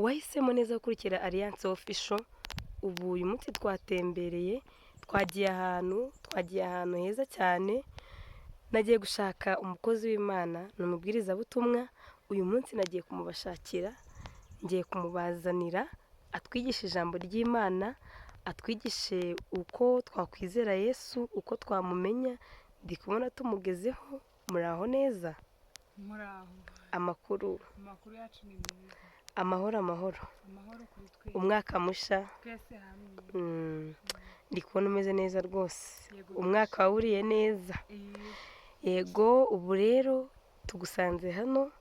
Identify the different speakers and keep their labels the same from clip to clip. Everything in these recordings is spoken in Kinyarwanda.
Speaker 1: Wahisemo neza gukurikira Alliance Official. Ubu uyu munsi twatembereye, twagiye ahantu heza cyane. Nagiye gushaka umukozi w'Imana, ni umubwirizabutumwa. Uyu munsi nagiye kumubashakira, ngiye kumubazanira atwigishe ijambo ry'Imana, atwigishe uko twakwizera Yesu, uko twamumenya. Ndi kubona tumugezeho. Muraho neza?
Speaker 2: Muraho.
Speaker 1: Amakuru?
Speaker 2: Amakuru yacu ni meza.
Speaker 1: Amahoro, amahoro.
Speaker 2: Amahoro kuri twese.
Speaker 1: Umwaka musha.
Speaker 2: Twese hamwe.
Speaker 1: Ndi kubona umeze neza rwose.
Speaker 2: Yego.
Speaker 1: Umwaka wawuriye neza? Yego. Ubu rero tugusanze hano,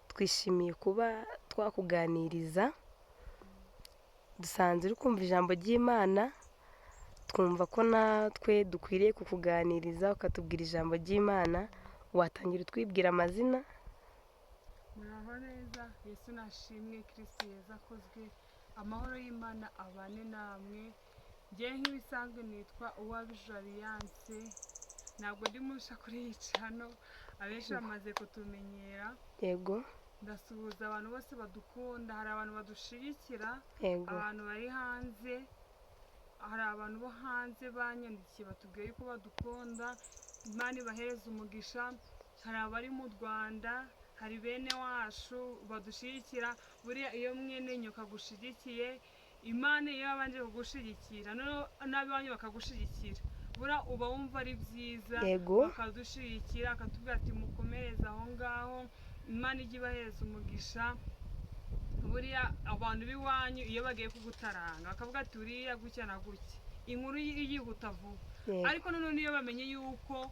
Speaker 1: twishimiye kuba twakuganiriza. Dusanze uri kumva ijambo ry'Imana, twumva ko natwe dukwiriye kukuganiriza ukatubwira ijambo ry'Imana. Watangira utwibwira amazina?
Speaker 2: Muraho neza. Yesu nashimwe, Kirisitu yeza akozwe. Amahoro y'Imana abane namwe. Ngewe nk'ibisanzwe nitwa Uwabije Alliance. Ntabwo ndi musha kuri iyi channel, abenshi bamaze kutumenyera. Ndasuhuza abantu bose badukunda. Hari abantu badushigikira, abantu bari hanze. Hari abantu bo hanze banyandikiye batubwiye yuko badukunda, Imana ibahereza umugisha. Hari abari mu Rwanda, hari bene wacu badushyigikira. Buriya iyo mwene nyoko agushigikiye, Imana iyo yabanje kugushigikira, noneho n'abanyu bakagushyigikira, buriya uba wumva ari byiza. Bakadushyigikira, akatubwira ati: "Mukomereze aho ngaho, Imana ijye ibahereza umugisha." Buriya abantu b'iwanyu iyo bagiye kugutaranga bakavuga ati: "Uriya gutya na gutya," inkuru yihuta vuba. Ariko noneho iyo bamenye yuko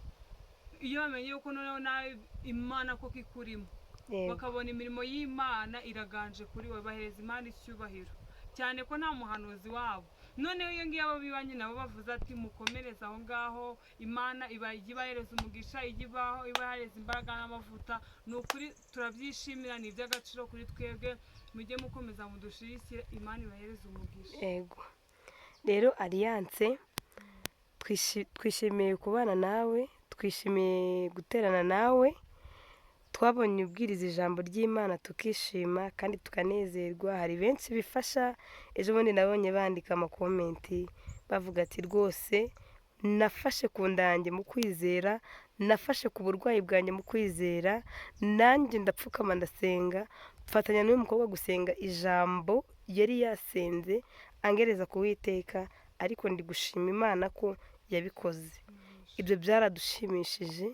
Speaker 2: noneho nawe Imana koko ikurimo, bakabona imirimo y'Imana iraganje kuri we, bahereza Imana icyubahiro cyane ko nta muhanuzi wabo. Noneho iyo ngiyo abo bibanyi nabo bavuze ati: "Mukomereze aho ngaho, Imana iba ijya ibahereza umugisha, ijya ibaho ibahereza imbaraga n'amavuta." Ni ukuri turabyishimira, ni iby'agaciro kuri twebwe. Mujye mukomeza mudushyigikire, Imana ibahereze umugisha.
Speaker 1: Yego. Rero Alliance, twishimiye kubana nawe, twishimiye guterana nawe. Twabonye ubwiriza ijambo ry'Imana tukishima kandi tukanezerwa. Hari benshi bifasha. Ejo bundi nabonye bandika amacomment bavuga ati: "Rwose nafashe ku ndange mu kwizera, nafashe ku burwayi bwanjye mu kwizera, nanjye ndapfukama ndasenga, mfatanya n'uyu mukobwa gusenga ijambo yari yasenze angereza ku Witeka, ariko ndi gushima Imana ko yabikoze." Ibyo byaradushimishije.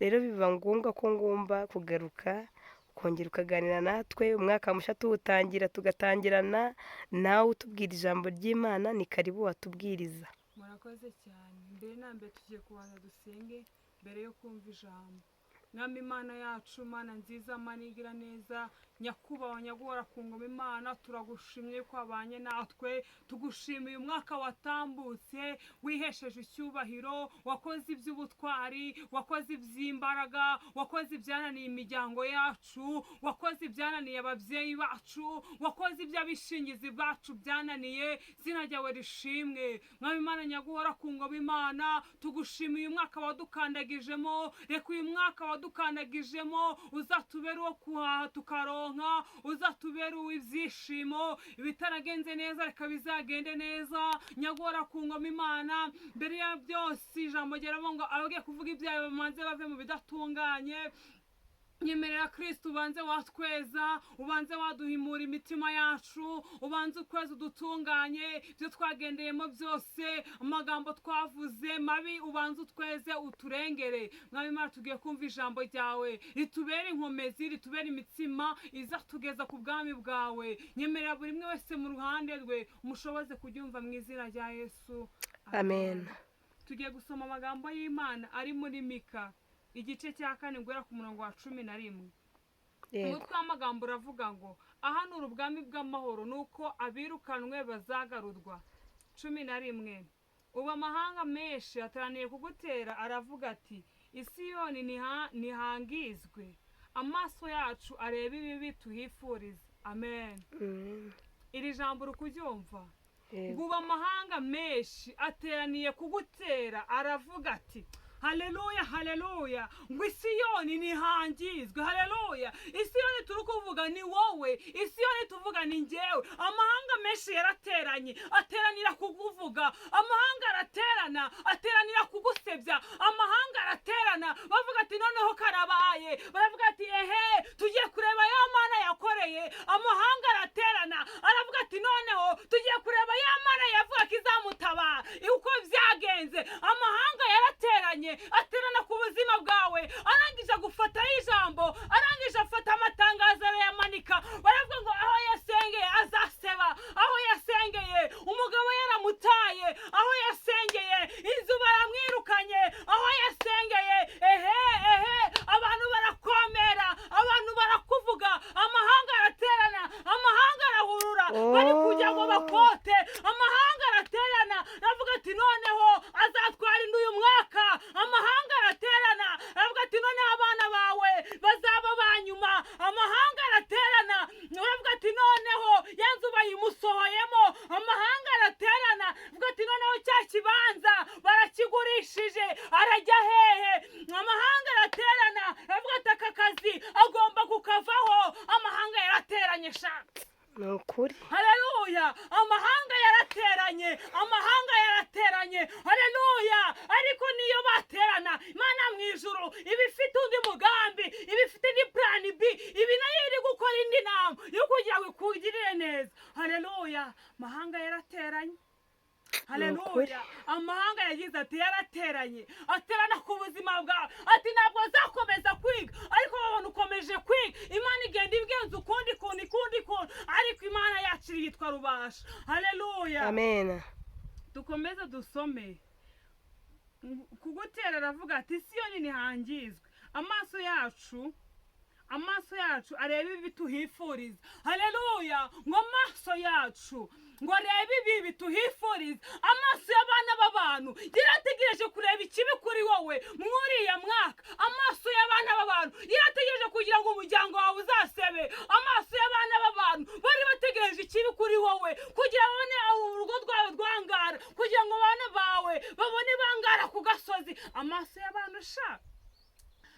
Speaker 1: Rero biba ngombwa ko ngomba kugaruka ukongera ukaganira natwe. Umwaka mushya tuwutangira, tugatangirana nawe utubwira ijambo ry'Imana. Ni karibu, watubwiriza.
Speaker 2: Murakoze cyane. Mbere na mbere tugiye kubanza dusenge mbere yo kumva ijambo. Mwami Imana yacu, Mana nziza, Mana igira neza, nyakubahwa nyaguhora ku ngoma, Imana turagushimye ko wabanye natwe. Tugushimiye umwaka watambutse, wihesheje icyubahiro, wakoze iby'ubutwari, wakoze iby'imbaraga, wakoze ibyananiye imiryango yacu, wakoze ibyananiye ababyeyi bacu, wakoze iby'abishingizi bacu byananiye. Izina ryawe rishimwe, Mwami Imana nyaguhora ku ngoma. Imana, tugushimiye umwaka wadukandagijemo. Reka uyu mwaka wadukandagijemo uzatubere uwo kuhaha tukaronka, uzatubere uw'ibyishimo. Ibitaragenze neza reka bizagende neza, nyaguhora ku ngoma. Imana, mbere ya byose ijambo ryeravuga ngo abagiye kuvuga ibyawe bamanze bave mu bidatunganye. Nyemerera Kirisiti ubanze watweza, ubanze waduhimura imitima yacu, ubanze ukwezi udutunganye ibyo twagendeyemo byose, amagambo twavuze mabi, ubanze utweze uturengere. Mwami Imana, tugiye kumva ijambo ryawe, ritubere inkomezi, ritubere imitsima izatugeza ku bwami bwawe. Nyemerera buri umwe wese mu ruhande rwe umushoboze kuryumva, mu izina rya Yesu.
Speaker 1: Amen.
Speaker 2: Tugiye gusoma amagambo y'Imana ari muri Mika igice cya 4 guhera ku murongo wa 11. Umutwe w'amagambo uravuga ngo: "Ahanura ubwami bw'amahoro ni uko abirukanwe bazagarurwa." 11: "Ubu amahanga menshi ateraniye kugutera, aravuga ati: 'Isiyoni nihangizwe, amaso yacu arebe ibibi tuhifuriza.'" Amen. Iri jambo uri kuryumva?
Speaker 1: Yego.
Speaker 2: Ngo ubu amahanga menshi ateraniye kugutera, aravuga ati Haleluya, haleluya. Ngo Isiyoni ntihangizwe. Haleluya. Isiyoni turi kuvuga ni wowe, Isiyoni tuvuga ni njyewe. Amahanga menshi yarateranye, ateranira kukuvuga. Amahanga araterana, ateranira kugusebya. Amahanga araterana, bavuga ati noneho karabaye. Baravuga ati ehe, tugiye kureba ya Mana yakoreye. Amahanga araterana, aravuga ati noneho tugiye kureba ya Mana yavuga ko izamutabara, uko byagenze. Amahanga yarateranye, aterana ku buzima bwawe. Arangije gufataho ijambo, arangije afata amatangazo arayamanika. Baravuga ngo aho yasengeye azaseba, aho yasengeye umugabo yaramutaye, aho yasengeye inzu baramwirukanye, aho yasengeye ehe ehe, abantu barakomera, abantu barakuvuga. Amahanga araterana, amahanga arahurura, bari kugira ngo bakote. Amahanga araterana, aravuga ati noneho azatwara inda uyu mwaka. Amahanga araterana, aravuga ati noneho abana bawe bazaba ba nyuma. Amahanga araterana, aravuga ati noneho ya nzu bayimusohoyemo. Amahanga araterana, avuga ati noneho cya kibanza barakigurishije, arajya hehe? Amahanga araterana, aravuga ati aka kazi agomba kukavaho. Amahanga yarateranye sha.
Speaker 1: Ni ukuri.
Speaker 2: Haleluya. Amahanga yarateranye, amahanga yarateranye. Haleluya. Ariko niyo baterana, Imana mu ijuru iba ifite undi mugambi, iba ifite indi plan B, ibi nayo iri gukora indi nama yo kugira ngo ikugirire neza. Haleluya. Amahanga yarateranye. Haleluya. Amahanga yagize ati yarateranye, aterana ku buzima bwawe, ati ntabwo azakomeza kwiga. Ariko babona ukomeje kwiga, Imana igenda ibigenza ukundi kuntu, ikundi kuntu. Ariko Imana yacu yitwa Rubasha. Haleluya.
Speaker 1: Amen.
Speaker 2: Dukomeze dusome. Kugutera aravuga ati Siyoni ntihangizwe, amaso yacu, amaso yacu arebe ibi tuhifuriza. Haleluya. Ngo amaso yacu ngo arebe ibi bituhifuriza. Amaso y'abana b'abantu yarategereje kureba ikibi kuri wowe mwuriya mwaka. Amaso y'abana b'abantu yarategereje kugira ngo umuryango wawe uzasebe. Amaso y'abana b'abantu bari bategereje ikibi kuri wowe kugira babone urugo rwawe rwangara, kugira ngo abana bawe babone bangara ku gasozi. Amaso y'abantu sha,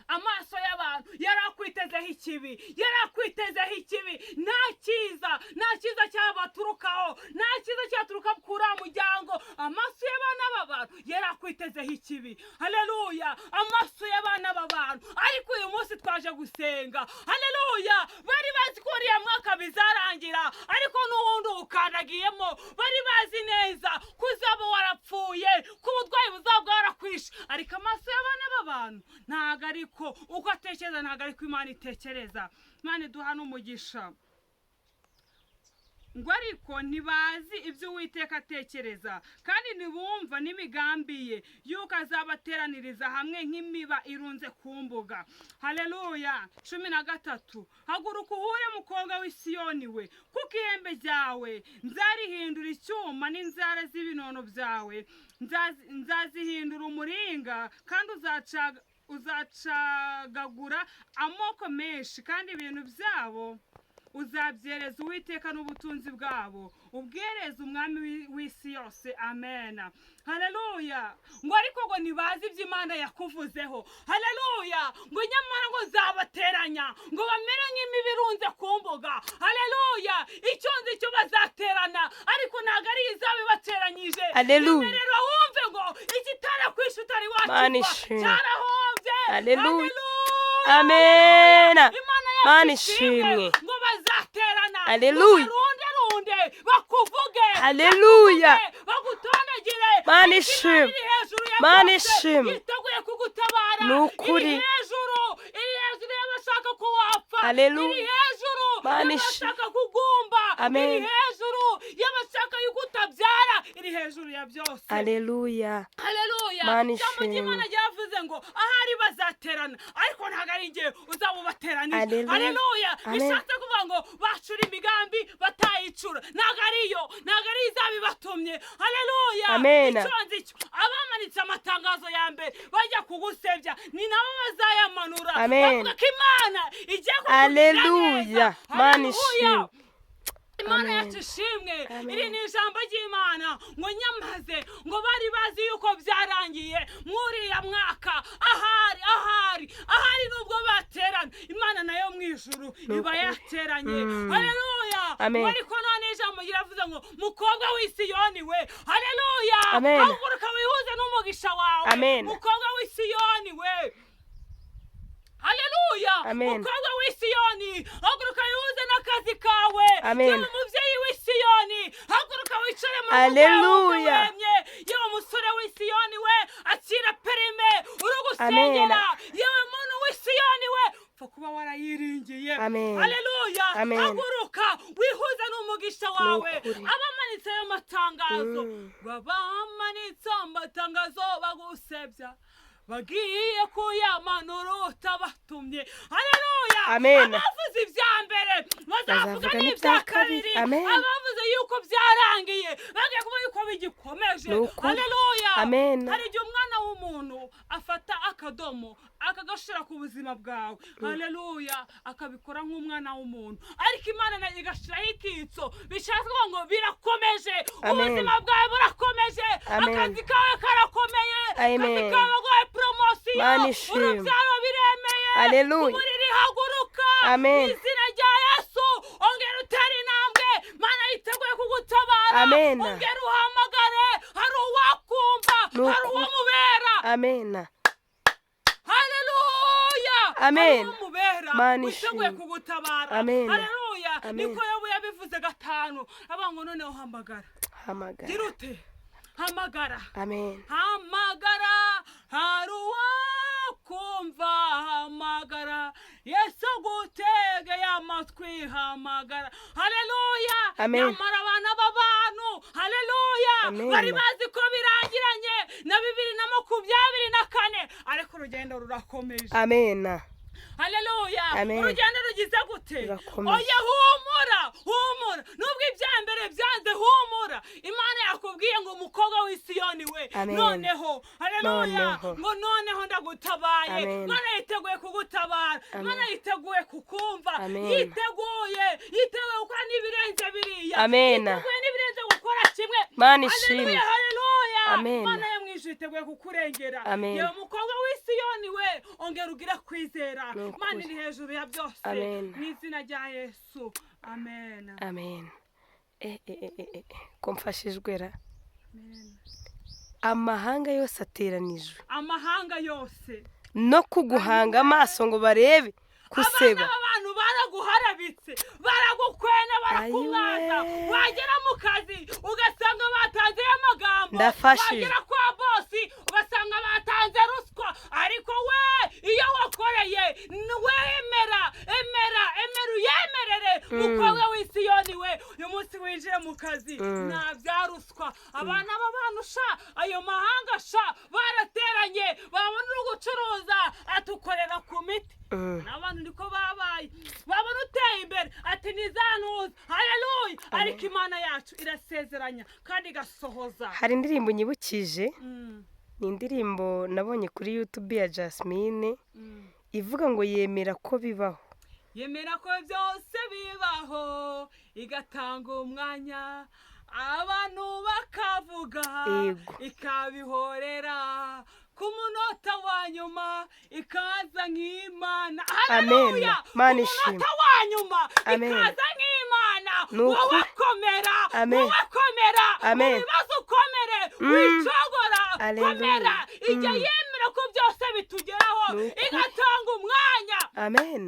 Speaker 2: amaso y'abantu yari akwitezeho ikibi, yari akwitezeho ikibi. Nta cyiza, nta cyiza cyabaturukaho, nta cyiza cyaturuka kuri uriya muryango. Amaso y'abana b'abantu yari akwitezeho ikibi. Haleluya. Amaso y'abana b'abantu. Ariko uyu munsi twaje gusenga. Haleluya. Bari bazi ko uriya mwaka bizarangira, ariko n'ubundi ukandagiyemo. Bari bazi neza ko uzaba warapfuye, ko uburwayi buzaba bwarakwishe. Ariko amaso y'abana b'abantu ntabwo ariko uko atekereza, ntabwo ariko Imana itekereza. Imana iduha n'umugisha. Ngo ariko ntibazi ibyo Uwiteka atekereza, kandi ntibumva n'imigambi ye, yuko azabateraniriza hamwe nk'imiba irunze ku mbuga. Haleluya. 13. Haguruka uhure, mukobwa w'Isiyoni we, kuko ihembe ryawe nzarihindura icyuma, n'inzara z'ibinono byawe nzazihindura umuringa, kandi uzacagagura amoko menshi, kandi ibintu byabo uzabyereza Uwiteka, n'ubutunzi bwabo ubwereza Umwami w'isi yose. Amen. Haleluya. Ngo ariko ngo ntibazi ibyo Imana yakuvuzeho. Haleluya. Ngo nyamara ngo nzabateranya ngo bamere nk'imiba irunze ku mbuga. Haleluya. Icyo nzi cyo, bazaterana, ariko ntabwo ari izaba ibateranyije.
Speaker 1: Haleluya.
Speaker 2: Yemerera wumve ngo ikitarakwishe utari
Speaker 1: Mana
Speaker 2: wakirwa
Speaker 1: ishimwe.
Speaker 2: cyarahombye.
Speaker 1: Haleluya.
Speaker 2: Haleluya.
Speaker 1: Amen.
Speaker 2: Imana
Speaker 1: Mana
Speaker 2: yacu ishimwe.
Speaker 1: ishimwe.
Speaker 2: Ngo bazaterana,
Speaker 1: Haleluya.
Speaker 2: ngo barunde bakuvuge,
Speaker 1: Haleluya.
Speaker 2: bakuvuge, bagutondagire.
Speaker 1: Mana
Speaker 2: Ariko
Speaker 1: ishimwe.
Speaker 2: Imana iri hejuru ya
Speaker 1: Mana
Speaker 2: byose,
Speaker 1: ishimwe.
Speaker 2: yiteguye kugutabara.
Speaker 1: Ni ukuri.
Speaker 2: Iri hejuru, iri hejuru y'abashaka ko wapfa.
Speaker 1: Haleluya.
Speaker 2: Iri hejuru
Speaker 1: Mana
Speaker 2: y'abashaka kugumba.
Speaker 1: Amen.
Speaker 2: Iri hejuru y'abashaka yuko utabyara. Iri hejuru ya byose.
Speaker 1: Haleluya.
Speaker 2: Haleluya.
Speaker 1: Mana
Speaker 2: Ijambo ry'Imana
Speaker 1: ishimwe.
Speaker 2: ryavuze ngo ahari bazaterana, ariko ntabwo ari njye uzaba ubateranije.
Speaker 1: Haleluya.
Speaker 2: Haleluya.
Speaker 1: Amen.
Speaker 2: Bishatse kuvuga ngo bacura imigambi batayicura, ntabwo ariyo, ntabwo ari izaba ibatumye. Haleluya.
Speaker 1: Amen.
Speaker 2: Icyo nzi cyo, abamanitse amatangazo ya mbere bajya kugusebya ni nabo bazayamanura.
Speaker 1: Amen.
Speaker 2: Bavuga ko Imana igiye kukugirira
Speaker 1: Haleluya.
Speaker 2: neza.
Speaker 1: Mana
Speaker 2: Haleluya.
Speaker 1: ishimwe.
Speaker 2: Imana
Speaker 1: Amen.
Speaker 2: yacu ishimwe.
Speaker 1: Amen.
Speaker 2: Iri ni ijambo ry'Imana. Ngo nyamaze ngo bari bazi yuko byarangiye mwuriya mwaka, ahari ahari ahari, nubwo baterana, Imana nayo mu ijuru
Speaker 1: Ni
Speaker 2: iba
Speaker 1: ukuri.
Speaker 2: yateranye.
Speaker 1: Mm.
Speaker 2: Haleluya.
Speaker 1: Amen.
Speaker 2: Ngo ariko none ijambo riravuze ngo mukobwa w'Isiyoni we, haleluya,
Speaker 1: Amen.
Speaker 2: haguruka wihuze n'umugisha wawe.
Speaker 1: Amen.
Speaker 2: Mukobwa w'Isiyoni we, haleluya.
Speaker 1: Amen.
Speaker 2: Mukobwa w'Isiyoni, haguruka wihuze n'akazi kawe.
Speaker 1: Amen.
Speaker 2: Yewe mubyeyi w'Isiyoni, haguruka wicare mu rugo
Speaker 1: Haleluya.
Speaker 2: rwawe wemye. Yewe musore w'Isiyoni we, akira perime uri gusengera. Yewe muntu w'Isiyoni we, pfa kuba warayiringiye.
Speaker 1: Amen.
Speaker 2: Haleluya.
Speaker 1: Amen.
Speaker 2: Haguruka wihuze n'umugisha wawe.
Speaker 1: Ni ukuri.
Speaker 2: Abamanitse ayo matangazo,
Speaker 1: Mm.
Speaker 2: ngo abamanitse amatangazo bagusebya bagiye kuyamanura utabatumye. Haleluya.
Speaker 1: Amen.
Speaker 2: Abavuze ibya mbere bazavuga
Speaker 1: Bazavuga
Speaker 2: n'ibya
Speaker 1: n'ibya
Speaker 2: kabiri.
Speaker 1: kabiri. Amen.
Speaker 2: Abavuze yuko byarangiye bagiye kuba yuko bigikomeje.
Speaker 1: Ni ukuri.
Speaker 2: Haleluya.
Speaker 1: Amen.
Speaker 2: Hari igihe umwana w'umuntu afata akadomo akagashira ku buzima bwawe, haleluya, akabikora nk'umwana w'umuntu, ariko Imana nayo igashiraho ikitso, bishatse kuvuga ngo birakomeje.
Speaker 1: Amen.
Speaker 2: Ubuzima bwawe burakomeje.
Speaker 1: Amen.
Speaker 2: Akazi kawe karakomeye.
Speaker 1: Amen.
Speaker 2: Akazi kawe baguhaye poromosiyo.
Speaker 1: Mana ishimwe.
Speaker 2: Urubyaro biremeye.
Speaker 1: Haleluya.
Speaker 2: Umuriri, haguruka.
Speaker 1: Amen.
Speaker 2: Mu izina rya Yesu, ongera utere intambwe. Mana yiteguye kugutabara.
Speaker 1: Amen.
Speaker 2: Ongera uhamagare, hari uwakumva.
Speaker 1: Ni
Speaker 2: Hari
Speaker 1: ukuri.
Speaker 2: uwamubera.
Speaker 1: Amen.
Speaker 2: Haleluya.
Speaker 1: Amen.
Speaker 2: Hari uwamubera
Speaker 1: Mana
Speaker 2: witeguye
Speaker 1: ishimwe.
Speaker 2: kugutabara.
Speaker 1: Amen.
Speaker 2: Haleluya.
Speaker 1: Amen.
Speaker 2: Niko Yobu yabivuze gatanu, avuga ngo noneho hamagara.
Speaker 1: Hamagara.
Speaker 2: Gira ute? Hamagara.
Speaker 1: Amen.
Speaker 2: Hamagara, hari uwakumva. Hamagara, Yesu agutegeye amatwi. Hamagara. Haleluya.
Speaker 1: Amen.
Speaker 2: Nyamara abana b'abantu, haleluya,
Speaker 1: Amen.
Speaker 2: bari bazi ko birangiranye na 2024, ariko urugendo rurakomeje.
Speaker 1: Amen.
Speaker 2: Haleluya.
Speaker 1: Amen.
Speaker 2: Urugendo rugize gute?
Speaker 1: Rurakomeje.
Speaker 2: Oya, humura, humura, nubwo ibya mbere byanze, humura. Imana yakubwiye ngo umukobwa w'Isiyoni we,
Speaker 1: Amen.
Speaker 2: noneho, haleluya,
Speaker 1: Noneho.
Speaker 2: ngo noneho ndagutabaye.
Speaker 1: Amen.
Speaker 2: Imana yiteguye kugutabara.
Speaker 1: Amen.
Speaker 2: Imana yiteguye kukumva.
Speaker 1: Amen.
Speaker 2: Yiteguye, yiteguye gukora n'ibirenze biriya.
Speaker 1: Amen.
Speaker 2: Yiteguye n'ibirenze gukora kimwe.
Speaker 1: Mana
Speaker 2: Haleluya.
Speaker 1: ishimwe.
Speaker 2: Haleluya.
Speaker 1: Amen.
Speaker 2: Imana yo mu ijuru iteguye kukurengera.
Speaker 1: Amen.
Speaker 2: Yewe mukobwa w'Isiyoni we, ongera ugira kwizera.
Speaker 1: Ni ukuri.
Speaker 2: Imana iri hejuru ya byose.
Speaker 1: Amen.
Speaker 2: Mu izina rya Yesu, amen.
Speaker 1: Amen. Eh, eh, eh, eh, eh. Ko mfashijwe ra!
Speaker 2: Amen.
Speaker 1: Amahanga yose ateranijwe
Speaker 2: Amahanga yose
Speaker 1: no kuguhanga amaso ngo barebe kuseba.
Speaker 2: Abana b'abantu baraguharabitse, baragukwena, barakumwaza.
Speaker 1: Ayiwe.
Speaker 2: Wagera mu kazi ugasanga batanzeyo amagambo.
Speaker 1: Ndafashije.
Speaker 2: Wagera kwa bosi ugasanga batanze ruswa, ariko we iyo wakoreye wemera, emera, emera, uyemerere. Mukobwa w'Isiyoni we, uyu munsi winjire mu kazi nta bya ruswa. Abana b'abantu sha, ayo mahanga sha, barateranye, babona uri gucuruza atukorera ku miti. N'abantu niko babaye, babona uteye imbere ati ni za ntuza. Haleluya. Ariko Imana yacu irasezeranya kandi igasohoza.
Speaker 1: Hari indirimbo nyibukije.
Speaker 2: Mm,
Speaker 1: Ni indirimbo nabonye kuri YouTube ya Jasmine, ivuga ngo yemera ko bibaho.
Speaker 2: Yemera ko byose bibaho, igatanga umwanya abantu bakavuga,
Speaker 1: Yego.
Speaker 2: ikabihorera, ku munota wa nyuma ikaza nk'Imana.
Speaker 1: Amen.
Speaker 2: Haleluya.
Speaker 1: Mana
Speaker 2: Ku
Speaker 1: ishimwe.
Speaker 2: munota wa nyuma
Speaker 1: Amen.
Speaker 2: ikaza nk'Imana.
Speaker 1: Ni ukuri.
Speaker 2: Wowe komera.
Speaker 1: Amen.
Speaker 2: Wowe komera mu
Speaker 1: Amen.
Speaker 2: bibazo, ukomere. Wicogora.
Speaker 1: Haleluya.
Speaker 2: Komera. Ijya yemera ko byose bitugeraho,
Speaker 1: Ni ukuri.
Speaker 2: igatanga umwanya.
Speaker 1: Amen.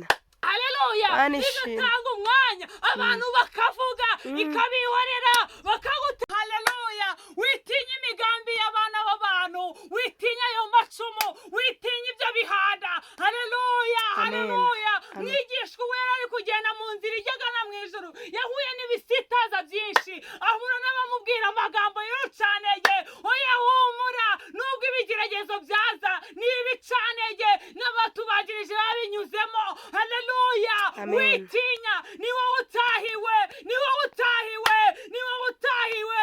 Speaker 2: Haleluya.
Speaker 1: Mana ishimwe.
Speaker 2: Igatanga umwanya abantu bakavuga, ikabihorera, bakaguta. Haleluya. Witinya imigambi y'abana b'abantu, witinya ayo macumu, witinya ibyo bihanda. Haleluya.
Speaker 1: Amen.
Speaker 2: Haleluya.
Speaker 1: Amen.
Speaker 2: Mwigishwa wera ari kugenda mu nzira ijyagana mu ijuru, yahuye n'ibisitaza byinshi, ahura n'abamubwira amagambo y'urucanege. Oya, humura, nubwo ibigeragezo byaza n'ibicanege, n'abatubanjirije babinyuzemo. Haleluya.
Speaker 1: Amen.
Speaker 2: Witinya, ni wowe utahiwe, ni wowe utahiwe, ni wowe utahiwe.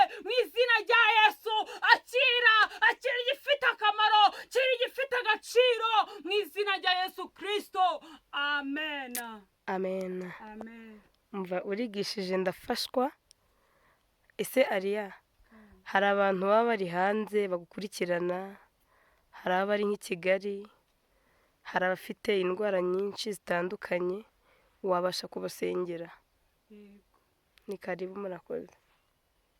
Speaker 1: Umva, urigishije ndafashwa. Ese Ariya, hari abantu baba bari hanze bagukurikirana, hari abari nk'i Kigali, hari abafite indwara nyinshi zitandukanye, wabasha kubasengera?
Speaker 2: Yego.
Speaker 1: Ni karibu, murakoze.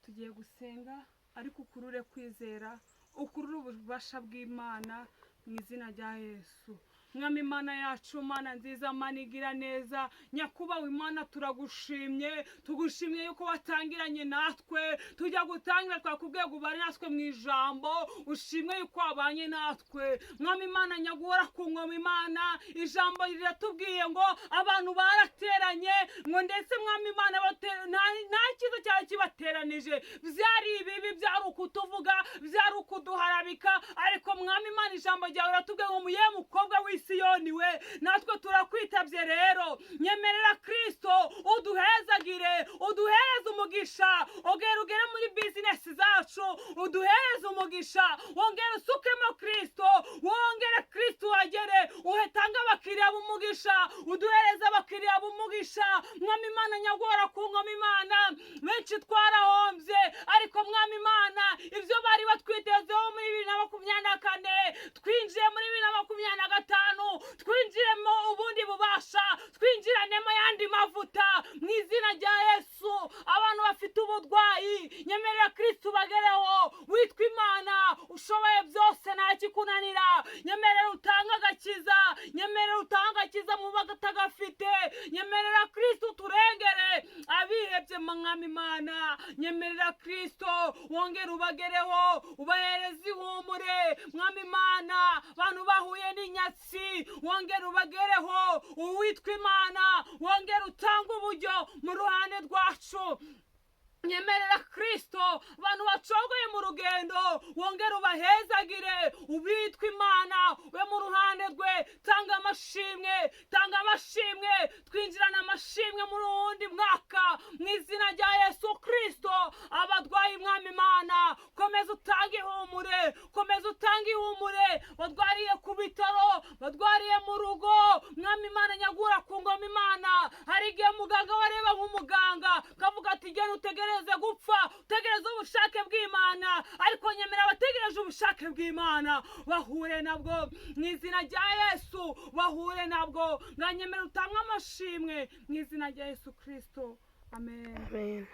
Speaker 2: Tugiye gusenga, ariko ukurure kwizera, ukurure ububasha bw'Imana mu izina rya Yesu. Mwami Imana yacu, Mana nziza, Mana igira neza, nyakubahwa Imana, turagushimye, tugushimye yuko watangiranye natwe. Tujya gutangira twakubwiye ngo ubane natwe mu ijambo, ushimwe yuko wabanye natwe. Mwami Imana, nyaguhora ku ngoma Imana, ijambo riratubwiye ngo abantu barateranye, ngo ndetse Mwami Imana nta cyiza cyari kibateranije, byari ibibi, byari ukutuvuga, byari ukuduharabika. Ariko Mwami Imana, ijambo ryawe riratubwiye ngo muye mukobwa w'Isiyoni we, natwe turakwitabye. Rero nyemerera Kristo uduhezagire, uduhereze umugisha, ongera ugere muri bizinesi zacu, uduhereze umugisha, wongere usukemo Kristo, wongere Kristo uhagere, uhetange abakiriya b'umugisha, uduhereze abakiriya b'umugisha. Mwami Imana, nyagora ku ngoma Imana, benshi twarahombye, ariko Mwami Imana, ibyo bari batwitezeho muri 2024, twinjiye muri 2025, twinjiremo ubundi bubasha, twinjiranemo yandi mavuta mu izina rya Yesu. Abantu bafite uburwayi, nyemerera Kristo ubagereho, witwa Imana ushoboye byose, nta kikunanira. Nyemerera utange agakiza, nyemerera utange agakiza mu batagafite, nyemerera Kristo uturengere abihebye. Mwami Imana, nyemerera Kristo wongere ubagereho, ubahereze ihumure. Mwami Imana, abantu bahuye n'inyatsi, wongere ubagereho, uwitwa Imana, wongere utange uburyo mu ruhande rwacu. Nyemerera Kristo, abantu bacogoye mu rugendo, wongere ubahezagire, ubitwe Imana we mu ruhande rwe. Tanga amashimwe, tanga amashimwe, twinjirana amashimwe muri wundi mwaka mu izina rya Yesu Kristo. Abarwayi, Mwami Imana, komeza utange ihumure, komeza utange ihumure, barwariye ku bitaro, barwariye mu rugo. Mwami Imana, nyagura ku ngoma Imana, hari igihe muganga wareba nk'umuganga kavuga ati genda utegereze gupfa, utegereze ubushake bw'Imana. Ariko nyemera abategereje ubushake bw'Imana bahure nabwo mu izina rya Yesu, bahure nabwo. Nganyemera utange amashimwe mu izina rya Yesu Kristo, amen.
Speaker 1: Amen.